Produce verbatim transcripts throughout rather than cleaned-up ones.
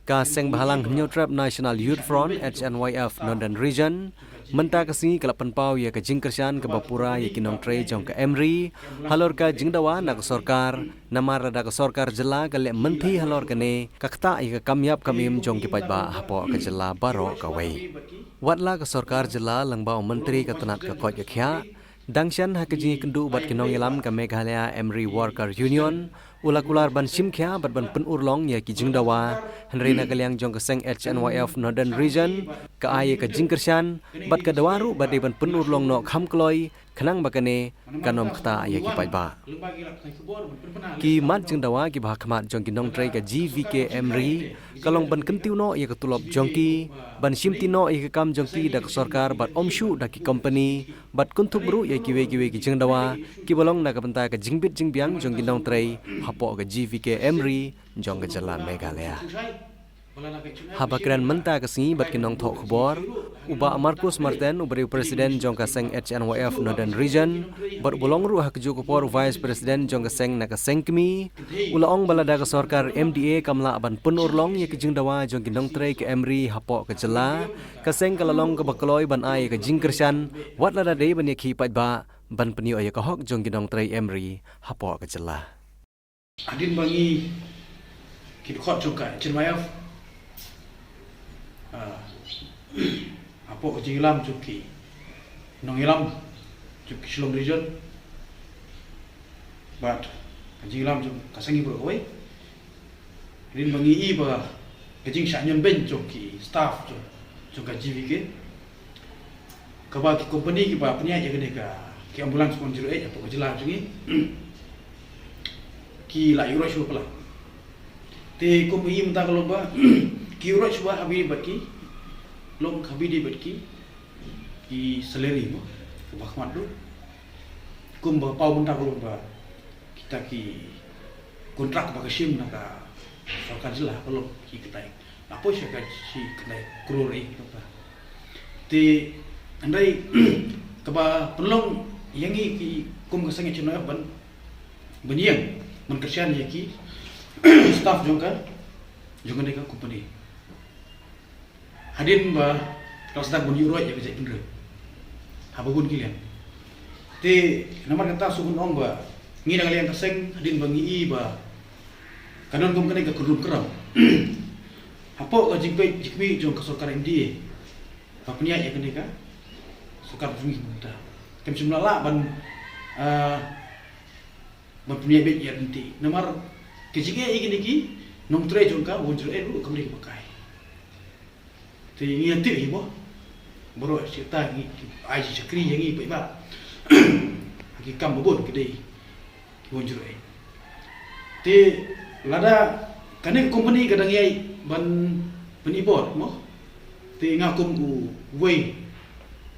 Ka Seng Bhalang Hynñiewtrep National Youth Front, H N Y F, Northern Region mynta ka sngi ka la pynpaw ïa ka jingkyrshan kaba pura ïa ki nongtrei jong ka EMRI halor ka jingdawa na ka sorkar, namar lada ka sorkar jylla ka leh mynthi halor kane, ka ktah ïa ka kam ïap kam im jong ki paidbah hapoh ka jylla baroh kawei. Wat la ka sorkar jylla lyngba u Myntri ka tnat ka koit ka khiah, dang shen ha ka jingïakynduh bad ki nongïalam ka Meghalaya EMRI Worker Union, u la kular ban shim khia bad ban pynurlong ïa ki jingdawa, hynrei na ka liang jong ka seng H N Y F Northern Region ka ai ïa ka jingkyrshan bad ka dawa ruh ba dei ban pynurlong noh kham kloi, khnang ba kane kan ym ktah ïa ki paidbah. Ki mat jingdawa kiba ha khmat jong ki nongtrei ka G V K EMRI ka long ban kyntiew noh ïa ka tulop jong ki, ban shimti noh ïa ka kam jong ki da ka sorkar bad ym shuh da ki kompani, bad kynthup ruh ïa kiwei kiwei ki jingdawa kiba long na ka bynta ka jingbit jingbiang jong ki nongtrei hapoh ka G V K EMRI jong ka jylla Meghalaya. Haba kren mynta ka sngi bad ki nongthoh khubor, u Bah Marcus Marten, uba dei u President jong ka seng H N Y F Northern Region bad uba long ruh ha kajuh ka por u Vice President jong ka seng na ka seng kmie, u la ong ba lada ka sorkar M D A kam lah ban pynurlong ïa ka jingdawa jong ki nongtrei ka EMRI hapoh ka jylla, ka seng ka la long kaba kloi ban ai ïa ka jingkyrshan, wat lada dei ban ïakhih paidbah ban pynïoh ïa ka hok jong ki nongtrei EMRI hapoh ka jylla. Hadien ba ngi ki dkhot jong ka H N Y F, ah, hapoh ka jingïalam jong ki nongïalam jong ki Shillong Region bad ka jingïalam jong ka seng hi baroh kawei. Hadien ba ngi i ba ka jingshah ñion beiñ jong ki staff jong, jong ka G V K, kaba ki kompani kiba pynïaid ïa kane ka, ki ambulance one zero eight hapoh ka jylla jong ngi, ki la ïuhroit shuwa palat. Te kum i mynta ka long ba ki ïuhroit shuwa ha bynta bad ki, long ha bynta bad ki, ki salary mo, kaba khmat ruh. Kumba paw mynta ka long ba kita ki kontrak ba ka shim na ka sorkar jylla ka long ki kynthei. Nga poi sha ka shi khyndai klur eh, kata. Te hynrei kaba pynlong ïa ngi ki kum ka seng H N Y F ban, ban ïeng, ban kyrshan ïa ki staff jong ka, jong kane ka company. Hadien ba ka la sdang ban ïuhroit ïa ka jaitbynriew ha bun ki liang. Te namar kata shu ban ong ba ngi na ka liang ka seng, hadien ba ngi i ba ka don kum kane ka kynrum kynram hapoh ka jingpeit jingkhmih jong ka sorkar M D A ba pynïaid ïa kane ka sorkar jong ngi mynta, te ym shym la lah ban, ah, ban pynïaid beit ïa lynti. Namar ka jingeh ïa kine ki nongtrei jong ka one zero eight ruh kam dei kaba kai. Te ngi ïa tip hi mo, baroh shi katta ngi, ai shakri ïa ngi paidbah ha ki kam ba bun ki dei ki one zero eight. Te lada kane ka company ka dang ïai ban, ban pyni por mo, te nga kum uwei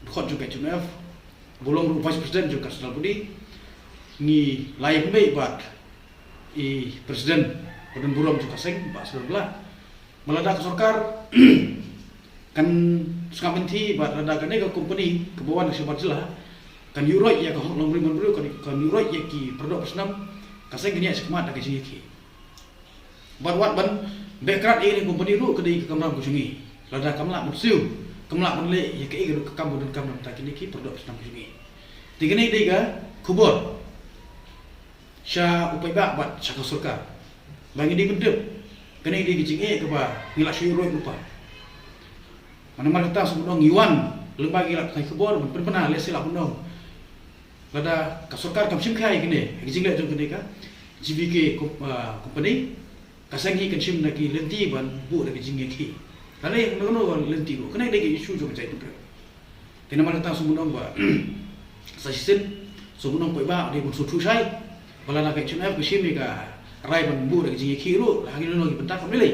dkhot jong ka H N Y F, ba long ruh Vice President jong ka Central Body, ngi la ïa pynbeit bad i President ba donburom jong ka seng, Bah Sylvester Blah, ba lada ka sorkar kan sngap lynti bad lada kane ka company kaba wan na shabar jylla kan ïuhroit ïa ka hok longbriew manbriew, kan, kan ïuhroit ïa ki pyrdoh pyrsnam, ka seng kan ïaid shakhmat da ka jingïakhih. Bad wat ban beh krad ïa kane ka company ruh ka dei ka kamram ka jong ngi. Lada kam lah ban siew, kam lah ban leh ïa kaei ka ruh ka kam ba donkam na bynta kine ki pyrdoh pyrsnam ka jong ngi. Te kane dei ka khubor sha u paidbah bad sha ka sorkar ba ngi dei ban tip. Kane dei ka jingeh kaba ngi la shu ïuhroit lypa. Namar kata shu ban ong ngi wan lyngba ki lad pathai khubor ban pynbna lehse lah ban ong lada ka sorkar kam shim khia ïa kane, ha ka jingleh jong kane ka G V K kom-, ah, company, ka seng hi kan shim na ki lynti ban buh da ka jingïakhih. Lane na kano ka lynti ruh, kane dei ka issue jong ka jaitbynriew. Te namar kata shu ban ong ba sa shisien, shu ban ong paidbah dei ban sngewthuh shai ba lada ka H N Y F ka shim ïa ka rai ban buh da ka jingïakhih ruh ha kino kino ki bynta kam lei lei,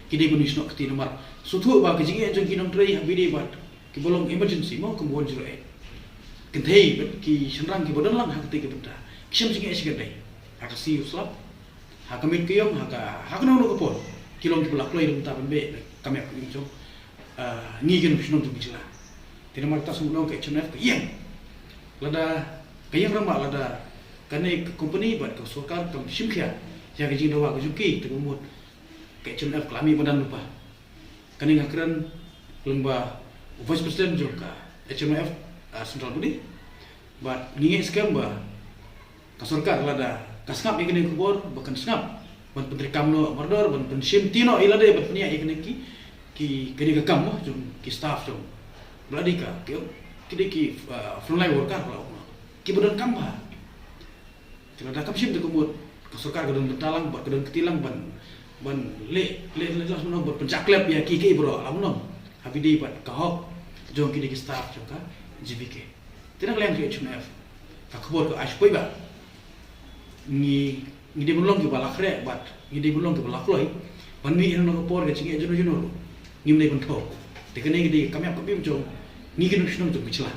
ki dei ban ïasnoh kti. Namar sngewthuh ba ka jingeh jong ki nongtrei ha bynta bad kiba long emergency mo, kum one zero eight, kynthei bad ki shynrang kiba don lang ha katei ka bynta ki shem jingeh shikatdei, ha ka siew slap, ha ka miet ka ïong, ha ka, ha kano kano ka por ki long kiba la kloi da ka bynta ban beh da ka kam ïap ka im jong, ah, ngi ki nongshong shnong jong ka jylla. Te namar kata shu ban ong ka H N Y F ka ïeng, lada ka ïeng rangbah lada kane ka company bad ka sorkar kam shim khia ïa ka jingdawa ka jong ki, te ka mut ka H N Y F ka la mih madan lypa. Kane nga kren lyngba Vice President jong ka H M F, ah, Central Body. Bad ngi ngeit skhem ba ka sorkar lada ka sngap ïa kane ka khubor ba kan sngap ban pyntreikam noh mardor, ban pynshim ti noh ïa lade, ban pynïaid ïa kane ki, ki, kane ka kam mo jong ki staff jong, ba la dei ka, ki, ki dei ki, ah, frontline worker, la ong, kiba donkam bha. Te lada kam shim te ka mut, ka sorkar ka don bynta lang, bad ka don kti lang ban, ban leh, leh, leh, leh, ban pynjaklep ïa ki, ki baroh, la ong, ha ba dei bad ka hok jong kine ki staff jong ka G V K. Te na ka liang ka H M F, ka khubor ka ai sha phi ba ngi, ngi dei ban long kiba la khreh bad ngi dei ban long kiba la kloi ban mih ïa kano kano ka por, ka jingeh jong kano kano ruh. Ngim dei ban thew. Te kane ka dei ka kam ïap kam im jong ngi ki nongshong shnong jong ka jylla.